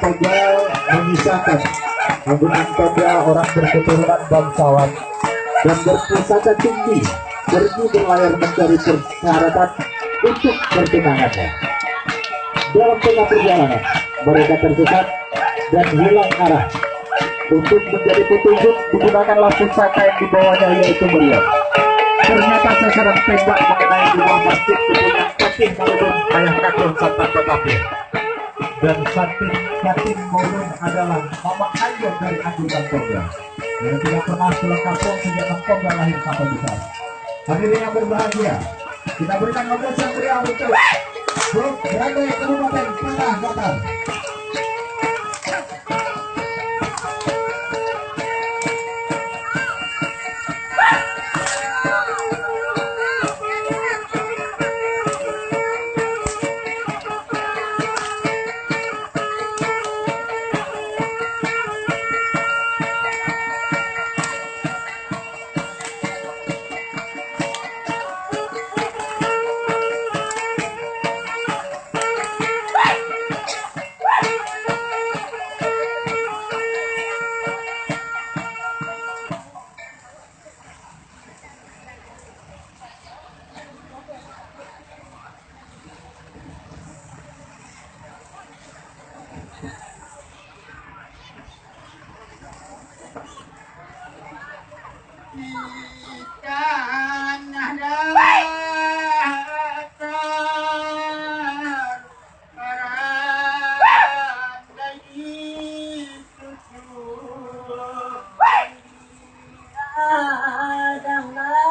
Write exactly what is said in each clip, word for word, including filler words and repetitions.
Tinggal memisahkan hubungan tanda orang berketurunan bangsawan dan berpusaka tinggi, pergi berlayar mencari persyaratan untuk pertunangannya. Dalam tengah perjalanan, mereka tersesat dan hilang arah. Untuk menjadi petunjuk, digunakanlah pusaka yang dibawanya, yaitu meriam. Ternyata sasaran tembak mengenai di bawah masjid, kemudian Patih Maulun, ayah kandung Santan Batapih. Dan Satin, Satin Maulun adalah mamak kandung dari Anggun Tangkong. Yang tidak pernah pulang kampung sejak Tangkong lahir sampai besar. Hadirin yang berbahagia, kita berikan aplaus yang meriah untuk grup Berandai Kabupaten Tanah Datar. Di tanah datar Randai disusun adalah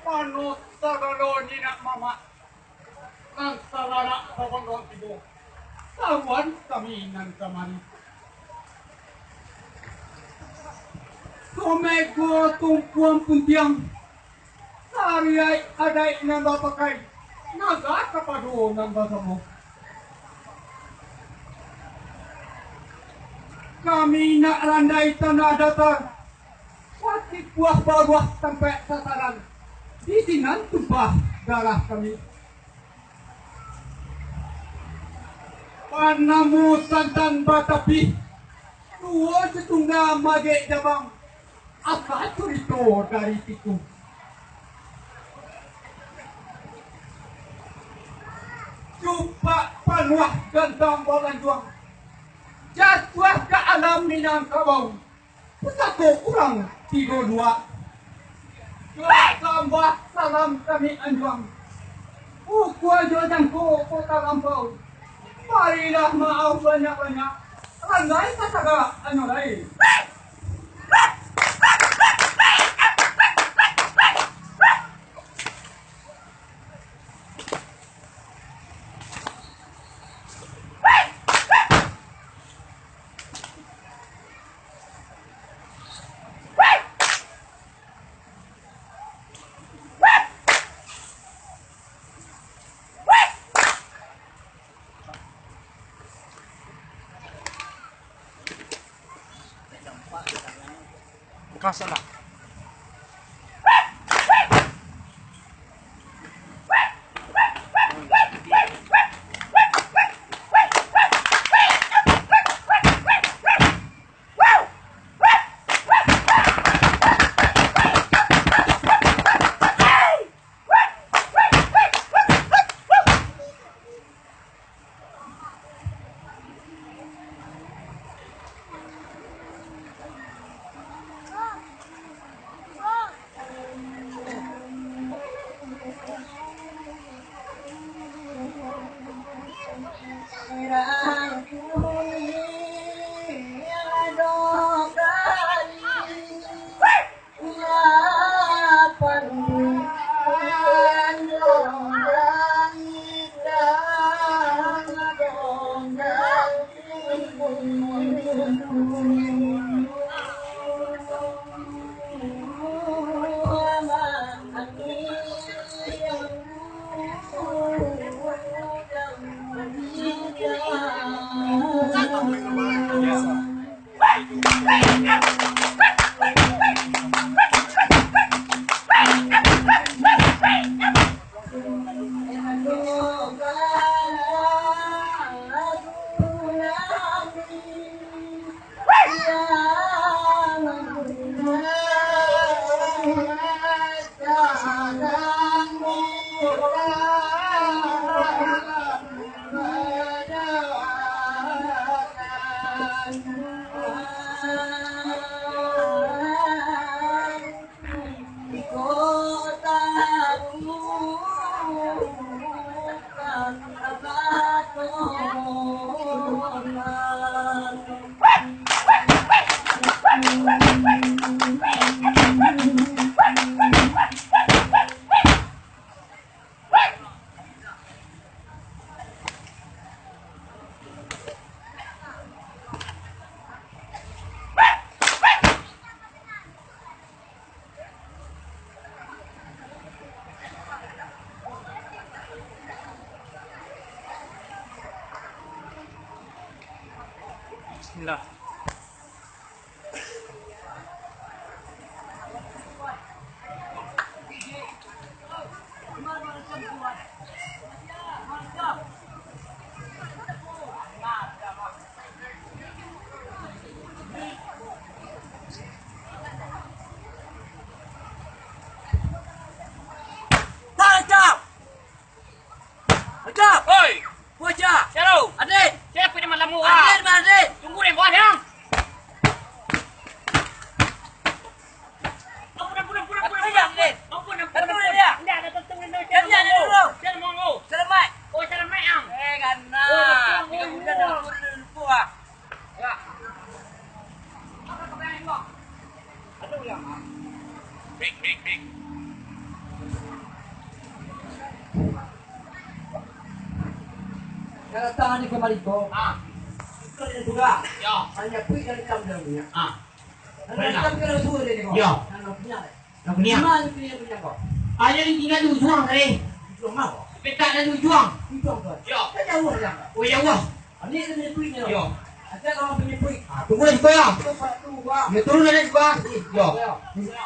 Mano sagalo niniak mamak nan salarak sabantuak tigo, saruan kami nan kamari. Sumego tumpuan puntiang, sariaik adaik nan bapakai, naga kapado nan basamo. Kami nak randai tanah datar, wati puah baruah tampek sasaran, di sinan tumpah darah kami. Panamo santan batapih, duo satungga magek jabang, asa curito dari situ. Cupak panuah gantang balanjuang, jatuah ka alam Minangkabau. Pusako urang tigo dua. Jo sambah salam kami anjuang. Ukua jo jangko kota lampau. Marilah maaf banyak-banyak. Randai ka tagak anyo lai. Masalah. Bismillah. Bocah! Oi! Bocah! Sialo! Aden! Siapa ni malam murah? Aden, Aden! Tunggu deh, buah yang! Ampun, ampun, ampun, ampun, ampun, ampun, ampun, ampun, ampun, ampun. Indak, dah tentu, dah tentu. Jangan, jangan dulu. Jangan monggo. Selamat. Oh, selamat, ang. Eh, ganal. Oh, dah tentu, dah tentu, dah tentu, ah. Ya. Apa kebayang, Bang? Ada ulang, ah. Big, big, big. Kalau datang ni kamari ko. Ah. Bukan dia sudah. Ya. Hanya pergi dari kampung dia. Ah. Nan datang ka Rasul tadi ko. Yo. Nan punya. Nan punya. Di mana punya, punya ko? Ada di tinggal di ujuang tadi. Ujuang apa? Petak dari ujuang. Ujuang ko. Yo. Kan jauh lah. Oh, jauh. Ini ada punya puik ni. Yo. Ada orang punya puik. Ah, tunggu di situ ya. Itu satu, dua. Ya, turun dari situ. Yo. Yo.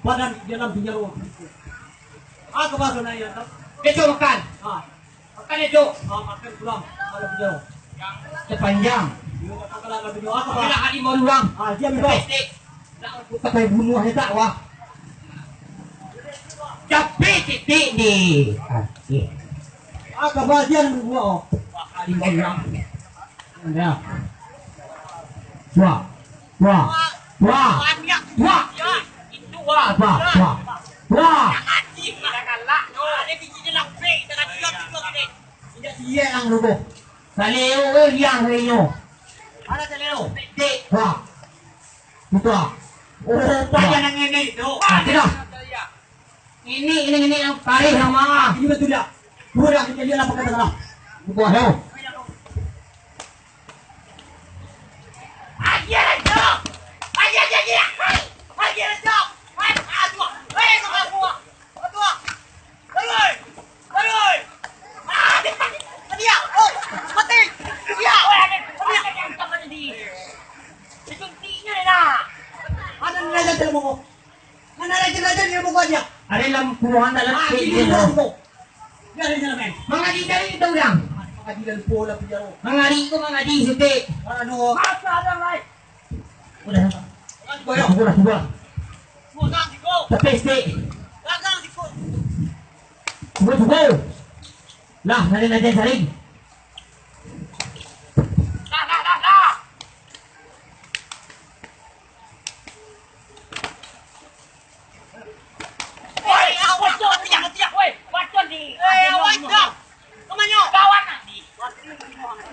Badan di dalam penjara. Ah, kepala naiak. Besok makan. Ah. Makan itu. Ah, makan pulang. Kalau penjara. Sepanjang. Dia dah makan lah, kalau penjara. Ah, kepala. Bila hari mau pulang. Ah, dia bebas. Besok. Pakai bunuah ni tak, wah. Capek titik ni. Ah, eh. Ah, kabajian bunuah, oh. Wah, kali orang. Ya. Wah. Wah. Wah. Wah. Wah. Wah. Wah. Wah. Indak siap ang rubuh. Saleo, eh, liang saleo. Mana saleo? Dek, wah. Itu ah. Oh, banyak yang ini tu. Ah, tidak. Ini, ini, ini yang parih sama. Ini betul dah. Dua dah, kita lihat apa kata salah. Buah tu. Ayo, Raja! Ayo, ayo, ayo! Ayo, Raja! Ayo, aduh! Hei, mama gua! Aduh! Hei! Hei! Ah, dia, dia! Oi! Mati! Dia! Oi, ada, ada yang tak mati di. Disuntiknya dah. Ada yang ada dalam bongkok. Mana raja-raja di rumah dia? Ada dalam kuburan dalam. Ah, kayak ini gitu. Rumah. Biar dia jalan, men. Mangari dari kita urang. Ah, mangari dari pola penjara. Mangari tu mangari sitik. Aduh. Masa ada lain. Udah. Udah, udah, udah. Udah, siko. Tapi sitik. Dagang siko. Cukup, cukup. Lah, nanti, nanti cari. Lah, lah, lah, lah. Woi, ah, woi, tiang, tiang, woi, wacon di. Eh, woi, dah. Kamanyo? Kawan nak di.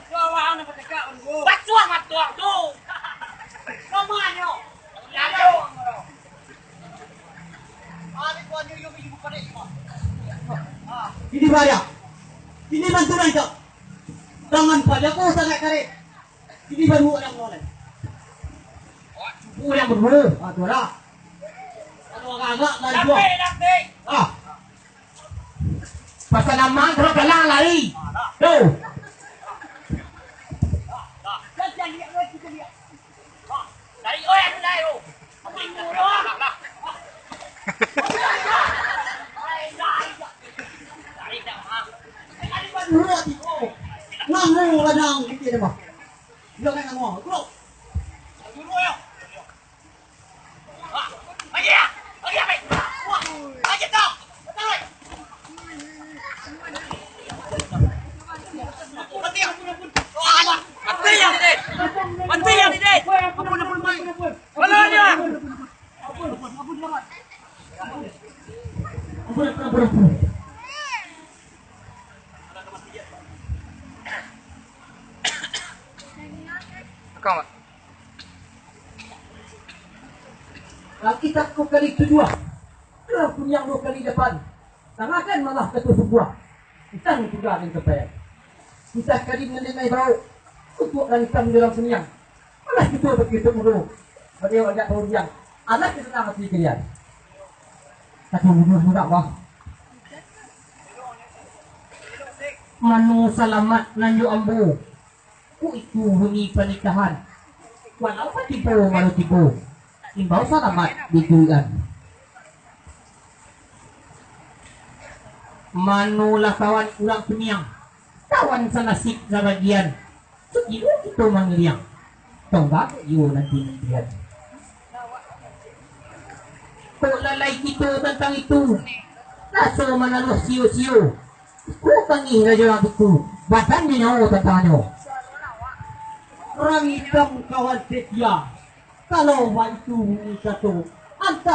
Kawan nak pategak, bro. Bacuang matuang tu. Kamanyo? Lalu. Ini bahaya. Ini mantu rancak. Tangan padaku sangat karet. Ini baru orang mulai. Cukup yang berdua. Ah, tu lah. Kalau agak-agak lari dua. Capek, capek. Ah. Pasal nama terus kalah lari. Tu. Dari oi aku dari tu. Ngamu ladang kita ni mah. Dia kan ngamu. Bro. Kau, Mak. Alkitab ko kali tujuah, Tuhan Kuniang duo kali lapan, tangakan malah katuah sumbuah, pisang kuda nan kampaian. Kisah kali mandengai bauk, untuak nan itam dalam kuniang. Malah kito bakito mudo, baliau agak baundiang, alah kasanang ati kalian. Tapi mudo mudo, wah. Manu salamat nan jo ambo. Ku itu bunyi panikahan. Walau batibo baru tibo, imbau salamat dituikan. Manolah kawan urang kuniang, kawan sanasib sabagian. Sakiro kito mangiriang, tonggak iyo nanti nantian. Kok lalai kito tantang itu, raso manaluah sio-sio. Ko tangih rajo nan tu, badan nyo tantangnyo. Rang ikam kawan setia, kalau baitu bunyi kato, antah